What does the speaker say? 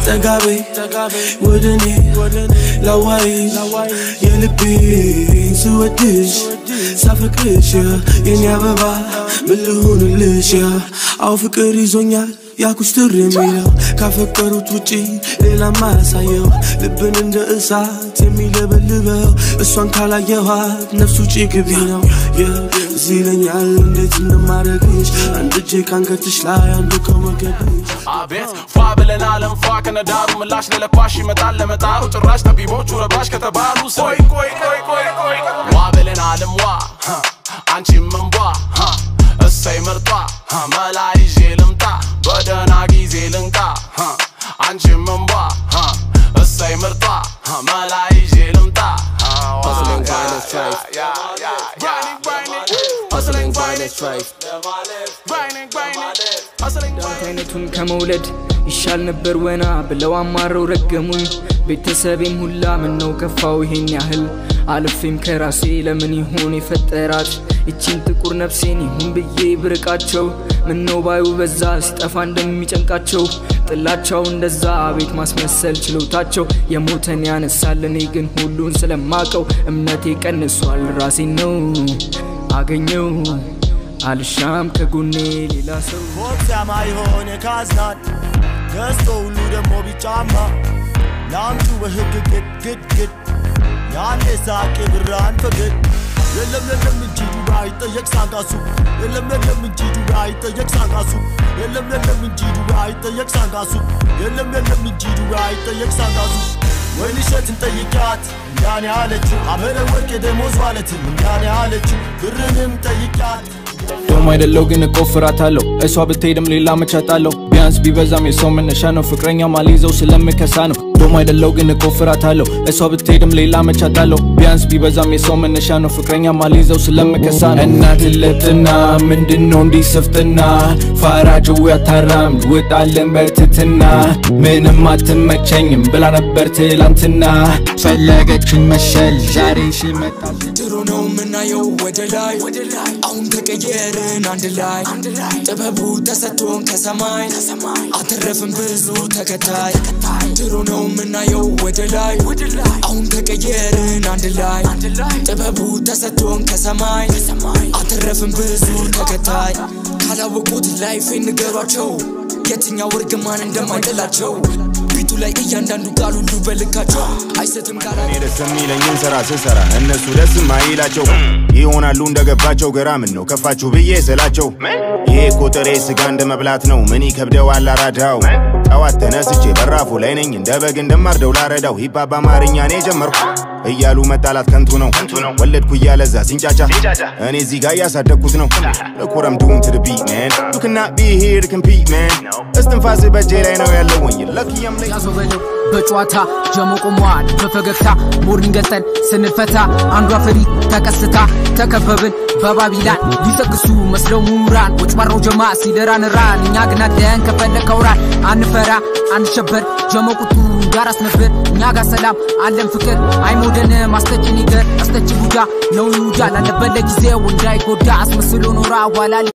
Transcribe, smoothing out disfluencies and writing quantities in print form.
ጠጋቤ ወደኔ ላዋይሽ የልቤን ስወድሽ ሳፈቅርሽ የኔ አበባ ምን ልሁንልሽ አው ፍቅር ይዞኛል ያኩስትር የሚለው ካፈቀሩት ውጪ ሌላ ማሳየው ልብን እንደ እሳት የሚለበልበው እሷን ካላየኋት ነፍሱ ውጪ ግቢ ነው ይለኛል እንዴት እንደማረግሽ አንድ እጄ ካንገትሽ ላይ አንዱ ከወገብሽ አቤት ፏ ብለን ዓለም ፏ ከነዳሩ ምላሽ ለለኳሽ ይመጣል ለመጣሩ ጭራሽ ጠቢቦቹ ረባሽ ከተባሉ ቆይ ቆይ ቆይ ቆይ ቆይ ዋ ብለን ዓለም ዋ አንቺም እንቧ እሰይ ምርጧ መላ ይዤ ልምጣ በደህና ጊዜ ልንቃ አንቺም እንቧ እሰይ ምርጧ መላ ይዤ ልምጣ Hustling, grind, and strife. Hustling, grind, and strife. አይነቱን ከመውለድ ይሻል ነበር ወና ብለው አማረው ረገሙኝ ቤተሰቤም ሁላ ምነው ከፋው ይሄን ያህል አልፌም ከራሴ ለምን ይሆን የፈጠራት ይቺን ጥቁር ነፍሴን ይሁን ብዬ ብርቃቸው ምነው ባዩ በዛ ሲጠፋ እንደሚጨንቃቸው ጥላቻው እንደዛ ቤት ማስመሰል ችሎታቸው የሞተን ያነሳል እኔ ግን ሁሉን ስለማቀው እምነቴ ቀንሷል ራሴን ነው አገኘው አልሻም ከጎኔ ሌላ ሰው ቦክሳማ ይሆን ካዝናን ገዝቶ ሁሉ ደሞ ቢጫማ ላምጡ በህግ ግድ ግድ ግድ ያኔ ሳቅ ብራን ፈገግ የለም የለም እንጂ ዱባይ ጠየቅ ሳንቃሱ የለም የለም እንጂ ዱባይ ጠየቅ ሳንቃሱ የለም የለም እንጂ ዱባይ ጠየቅ ሳንቃሱ የለም የለም እንጂ ዱባይ ጠየቅ ሳንቃሱ ወይንሸትን ጠይቂያት እንዳኔ አለችው አበለ ወርቅ ደሞዝ ማለትም እንዳኔ አለችው ብርንም ጠይቂያት ዶም አይደለው ግን እቆፍራታለሁ እሷ ብትሄድም ሌላ መቻጣለሁ ቢያንስ ቢበዛም የሰው መነሻ ነው ፍቅረኛ ማልይዘው ስለምከሳ ነው ዶም አይደለው ግን እቆፍራታለሁ እሷ ብትሄድም ሌላ መቻጣለሁ ቢያንስ ቢበዛም የሰው መነሻ ነው ፍቅረኛ ማልይዘው ስለምከሳ ነው እናት ለጥና ምንድነው እንዲህ ስፍትና ፋራጅው ያታራም ውጣለን በትትና ምንም አትመቸኝም ብላ ነበር ትላንትና ፈለገችን መሸል ዛሬ ሲመጣ ድሮ ነው ምናየው ወደ ላይ አሁን ተቀየርን አንድ ላይ ጥበቡ ተሰጥቶን ከሰማይ አተረፍን ብዙ ተከታይ ድሮ ነው ምናየው ወደ ላይ አሁን ተቀየርን አንድ ላይ ጥበቡ ተሰጥቶን ከሰማይ አተረፍን ብዙ ተከታይ ካላወቁት ላይፌን ንገሯቸው የትኛው እርግማን እንደማይጥላቸው ቢቱ ላይ እያንዳንዱ ቃል ሁሉ በልካቸው አይሰትም ቃል እኔ ደስ የሚለኝን ስራ ስሰራ እነሱ ደስ የማይላቸው ይሆናሉ እንደገባቸው ግራ ምን ነው ከፋችሁ ብዬ ስላቸው ይሄ እኮ ጥሬ ስጋ እንደመብላት ነው ምን ይከብደዋል አራዳው ጠዋት ተነስቼ በራፉ ላይ ነኝ እንደ በግ እንደማርደው ላረዳው ሂፕ ሆፕ አማርኛ እኔ ጀመርኩ እያሉ መጣላት ከንቱ ነው ወለድኩ እያለ እዛ ሲንጫጫ እኔ እዚህ ጋር እያሳደግኩት ነው Look what I'm doing to the beat man You cannot be here to compete man እስትንፋስ በእጄ ላይ ነው ያለው when you're lucky I'm late ያዘው በለው በጨዋታ ጀሞ ቆሟል በፈገግታ ሞርኒንግ ገልጠን ስንፈታ አንዷ ፍሪ ተቀስታ ተከበብን በባቢላን ሊሰግሱ መስለው ምሁራን ወጭባራው ጀማ ሲደራን ራን እኛ ግን አለን ከፈለከው ራን አንፈራ አንሸበር ጀሞ ቁጡ ጋር አስነብር እኛ ጋር ሰላም አለን ፍቅር አይሞደንም አስጠጪ ኒገር አስጠጪ ቡዳ ነው ይሁዳ ላለበት ለጊዜው እንዳይጎዳ አስመስሎ ኖራ ዋላ